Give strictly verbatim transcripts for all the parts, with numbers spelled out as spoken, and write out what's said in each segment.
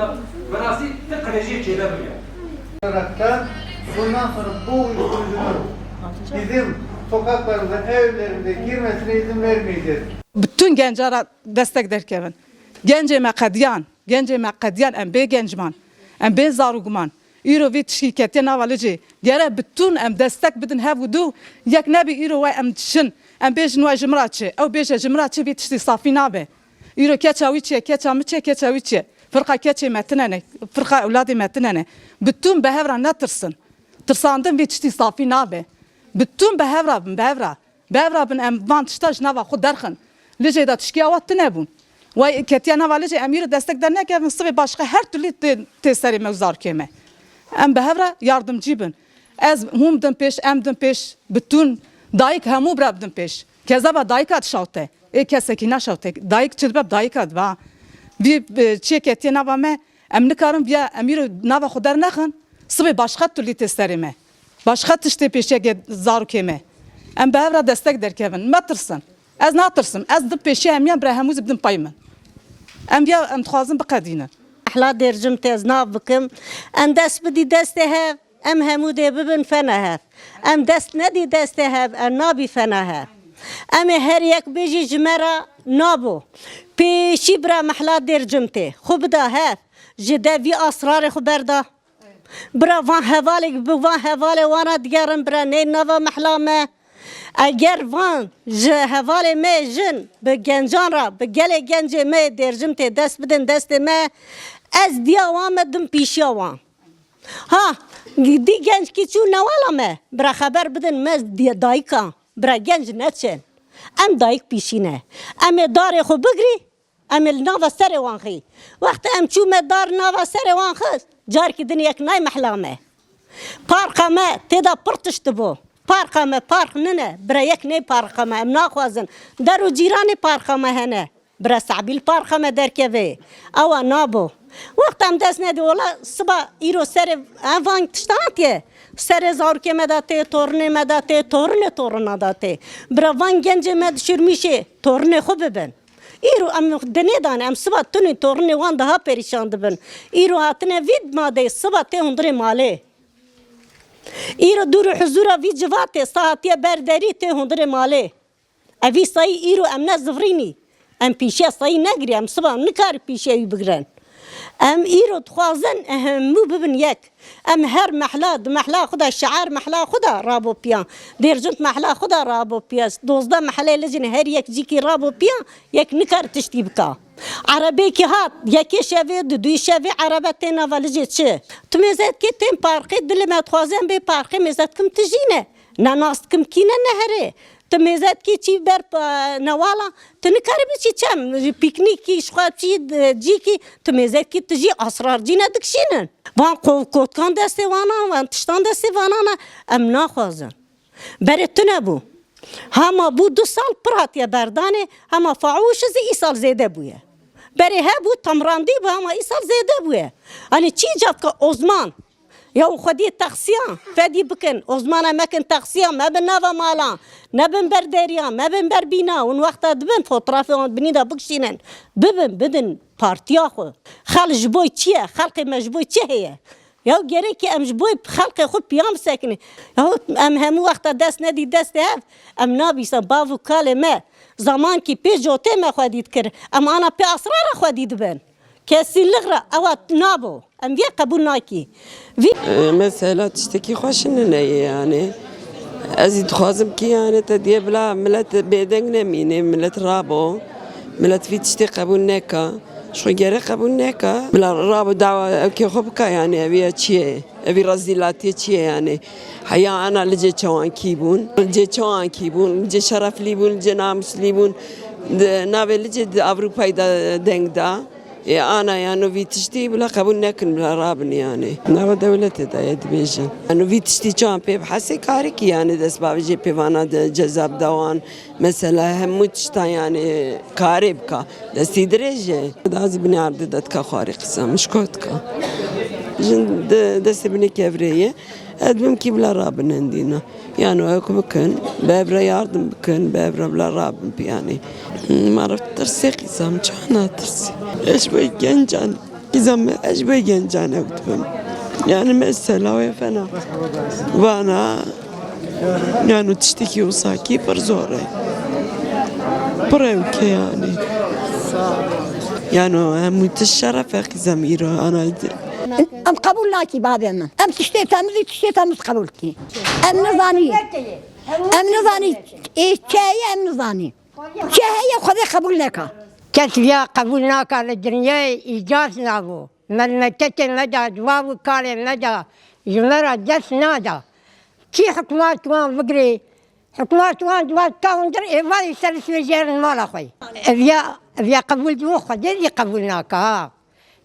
Bi rastî ti qirêjiyê çêde bûye. Olaraktan bundan sonra bu uyuşturucunun bizim sokaklarımıza, evlerimize girmesine izin vermeyeceğiz. Bütün genca ra destek derkevin. Gencê me qediyan, gencê me qediyan em bê genc man, em bê zarok man. Îro vî tişkî ketiye nava licê. Gere bütün em destek bidin hev û dû, yek nebî îro we em dişin. Em bêjin we ji min ra çi, ew bêje ji min ra çi, vî tiştî safî nabe. Îro keça wî çi ye, keça min çi ye, keça wî çi ye? Firqa keçê me tine ne, firqa ewladê me tine ne. Bi tûn bi hev re netirsin. Tirsandin vî tiştî safî nabe. Bi tûn bi hev re bin, bi hev re. Bi hev re bin em van tişta ji nava xwe derxin. Licê de tişkiya we tine bûn. Wey ketiye nava licê em îro destek dernekevin, sibê başqa her türlü tê, tê serê me û zarokê me. Em bi hev re yardimcî bin. Ez hûn bidin pêş, em bidin pêş, bi tûn dayik hemû bira bidin pêş. Kezeba dayika dişawte. Ê kesekî naşewte. Dayik çi dibe, dayika dibe. Vî, e, çiyê ketiye nava me, em nikarin viya em îro nava xwe dernexin, sibê başqa tulî tê serê me. Başqa tiştê pêşiyeke zarokê me. Em bi hev re destek derkevin. Metirsin. Ez natirsim. Ez di pêşiya hemiyan bira hemû zî bidin pay min. Em viya em dixwazin biqedînin. Mehla Dêrcim tê ez nav bikim. Em dest bidî destê hev. Em hemû dê bibin fena hev. Em dest nedî destê hev, em nabî fena hev. Em ê her yek bêjî ji me re nabo. Pêşî bira Mehla Dêrcim tê. Xwe bida hev. Ji de vî asrarê xwe berda. Bira van hevalê, bi van hevalê wana digerin bira neyên nava mehla me. Eger van ji hevalê me jin bi gencan re, bi gelê gencê me yê Dêrcim tê dest bidin destê me, ez diya wan me dim pîşiya wan. Ha, dî genckî çû newala me, bira xeber bidin me di-, dayika, bira genc neçin. Em dayik pîşî ne. Em ê darê xwe bigirî, em ê li nava serê wan xî. Wextê em çûme dar nava serê wan xist, carkî din yek nay mehla me. Parka me tê de pir tişt bû. Parka me park nine, bira yek ney parka me, em naxwazin. Der û cîranê parka me hene. Bira Se'bî li parka me derkeve. Ewa nabo. Wexta em dest nedî, wela siba îro serê ev van tiştan hatiye. Serê zarokê me de tê, torunê me de tê, torunê torina de tê. Bira van gencê me dişirmîşê torunê xwe bibin. Îro em dinê dane, em siba tunê torunê wan daha perîşan dibin. Îro hatine vî madeyê siba tê hundirê malê. Îro dûr û huzûra vî civatê sahatiye ber derî tê hundirê malê. Evî sayî îro em ne zivrînî. Em pîşiya sayî negirî, em siba nikari pîşiya wî bigirin. Em îro dixwazin hemû bibin yek. Em her mehla, di mehla xwe de, şiar mehla xwe de rabo piya. Dêrcint mehla xwe de rabo piya. Dozdeh mehlê licin her yek cîkî rabo piya, yek nikar tiştî bika. Erebêkî hat, yekê şevê, di duyî şevê erebe tê nava licê çi? Tu mêze dikê tên parqê, dilê me dixwaze em bê parqê mêze dikim tijî ne. Ne nas dikim kî ne neherê. Tu mêze dikî çî ber, e, newala, tu nikarî biçî çem, pîknîkî, ji xwe çî, e, cîkî, tu mêze dikî tu jî asrar cî ne dikişînin. Van ko-, kotkan destê wana, van tiştan destê vanan e, em naxwazin. Berê tune bû. Hema bû du sal pir hatiye berdanê, hema faûşi zî îsal zêde bûye. Berê hebû tamrandî bû, hema îsal zêde bûye. Hani çî cafka ozman, ya û xwediyê texsiyan fedî bikin, ozmana mekin texsiyan, mebin nava malan, nebin ber deriyan, mebin ber bîna, hûn wexta dibin fotrafê wan binî de bikişînin, bibin, bidin partiya xwe. Xelk ji bo çi ye? Xelkê me ji bo çi heye? Ya gerekî em ji bo xelkê xwe piyan bisekinê. Ya em hemû wexta dest nedî destê hev, em nabîsa bav û kalê me, zamankî pê cotê me xwedî dikir, em ana pê asrara xwedî dibin. Kesî lixra ewa nabo. Em vê qebûl nakî. Vî E, mesela tiştekî xweş nine ye yani. Ez jî dixwazim ki yani te diye bila millet bêdeng nemîne, millet rabo. Millet vî tiştê qebûl neka. Ji xwe gere qebûl neka. Bila rabo dawa ewkê xwe bika yani ev ya çi ye? Evî rezîlatiyê çi ye yani? Heya ana licê çawankî bûn. Licê çawankî bûn. Licê şereflî bûn, licê namuslî bûn. Di navê licê di Ewropayê de deng da. Ê ana yano vî tiştî bila qebûl nekin, bila rabin yani. Nava dewletê de ye dibêjin. Yano vî tiştî çawan pê bihesê karikî yani dest bavêjê pê vana de ceza bida wan. Mesela hemû tiştan yani karê bika. Destî dirêj e. Daha zî binê erdê de dika xwarê qisa. Mişko dika. Jin de destê binê kevirê ye. Ez dibim kî bila rabin endîna. Yani ew ku bikin, bi hev re yardim bikin, bi hev re bila rabin piyanê. Ma re tirsê qîsa min, çawa natirsî? Ez ji bo gencan Qîza me, ez ji bo gencan ew dibim. Yani mesela wê fena. Vana, yani tiştekî wisa kî pir zor e. Pir ewke yani. Yani hemû tişt şeref e qîza me îro anaydi. Em qebûl nakî bavê min. Em tiştê temiz, tiştê temiz qebûl kî. Em nizanî. Em nizanî. Ê, çeyê em nizanî. Çi heye Xwedê qebûl neka. Kes viya qebûl naka li dinyayê îcaz nabo. Memleketê me de, di va û karê me de ji me re dest nada. Kî hikmat wan bigirê? Hikmat wan di va ka hundir êvarî ser swêjerin mala xwe. Ev ya, ev ya qebûl dibo Xwedê zî qebûl naka ha.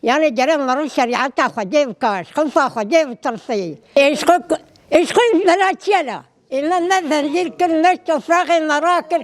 Yani gere mero şerîeta Xwedê bika, ji xewfa Xwedê bitirsê. Êşqo, êşqo mela çiye la? Ê me, me vendîr kir, me topraxê me rakir,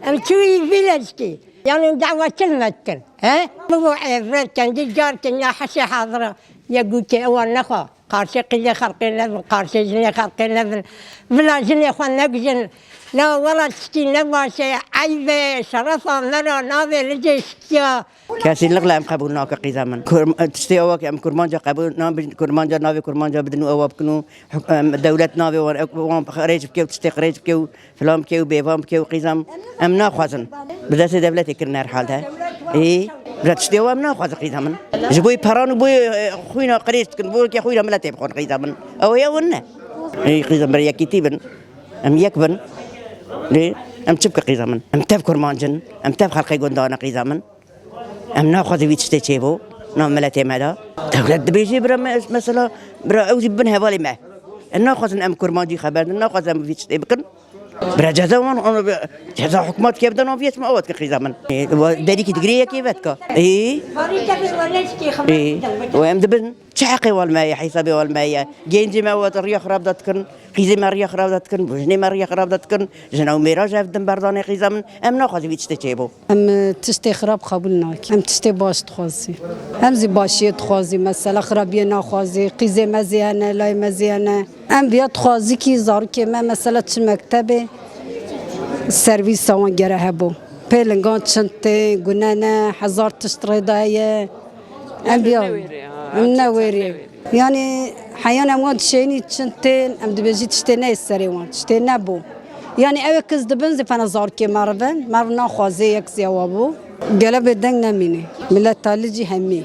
em çûyî vî leşkê. Yanî dawa çi me dikir? He? Min got, "Ê, vir kendî carkê ya heşê hazira." Yek gotê, "Ewa nexwe, qarşê qîzê xelkê nevin, qarşê jinê xelkê nevin. Vila jinê xwe negijin. La wela tiştî ne baş e, eyb e, şerefa me ra navê licê şikiya." Kesî liq le em qebûl nake qîza min. Kurm-, tiştê ewa ke em kurmanca qebûl nabin, kurmanca navê kurmanca bidin û ewa bikin û huk-, em, dewlet navê wan, ew, wan qirêj bike û tiştê qirêj bike û filan bike û bêvan bike û qîza min. Em naxwazin. Bi destê dewletê kirin her halde. Ê, bi tiştê ewa em naxwazin qîza min. Ji bo paran û bo, e, xwîna qirêj dikin, bo ke xwîna miletê bixwin qîza min. Ew ya win ne. Ê, qîza min ber yekîtî bin. Em yek bin. Lê em çi bikin qîza min? Em tev kurmancin, em tev xelqê gundan e qîza min. Em naxwazin vî tiştê çêbo nav miletê me de. Dewlet dibêjê bira me, mesela, bira ew jî bin hevalê me. Em naxwazin em kurmancî xeber din, naxwazin em vî tiştê bikin. Bira ceza wan, ceza hikûmet ke bide nav vî me awa dikin qîza min. Ê, wa derîkî digirê yekê vedika. Ê. Ê. Û em dibin. Çi heqê wal me ye, hesabê wal me ye? Gencê me wate riya xirab da dikin, qîzê me riya xirab da dikin, jinê me riya xirab da dikin, jina û mêra ji hev din berdanê qîza min, em naxwazî vî tiştê çêbo. Em, e, tiştê xirab qebûl nakin. Em tiştê baş dixwazî. Em zî başiyê dixwazî, mesela xirabiyê naxwazî, qîzê me zî hene, layê me zî hene. Em viya dixwazî kî zarokê me, mesela çi mektebê, servîsa wan gere hebo. Pê lingan çin tê, gune ne, hezar tişt rê de heye. Em biya em ne wêrê. Yanî heyan em wan dişênî çin tên, em dibêjî tiştê neyê serê wan, tiştê nebû. Yanî ew kes dibin zî fena zarokê meriv in, meriv naxwazê yek zî ewa bû. Gele bêdeng nemînê. Milet talî cî hemî.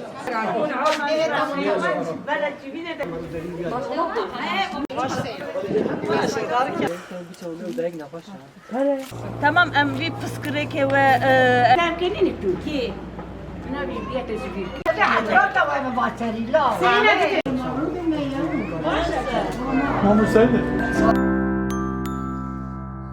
Tamam, em vî piskirêkê we, e, Navkirînî tu kî? Navê biyete ji bîr kir. Etrata we bi baterî la. Mamu Seydi.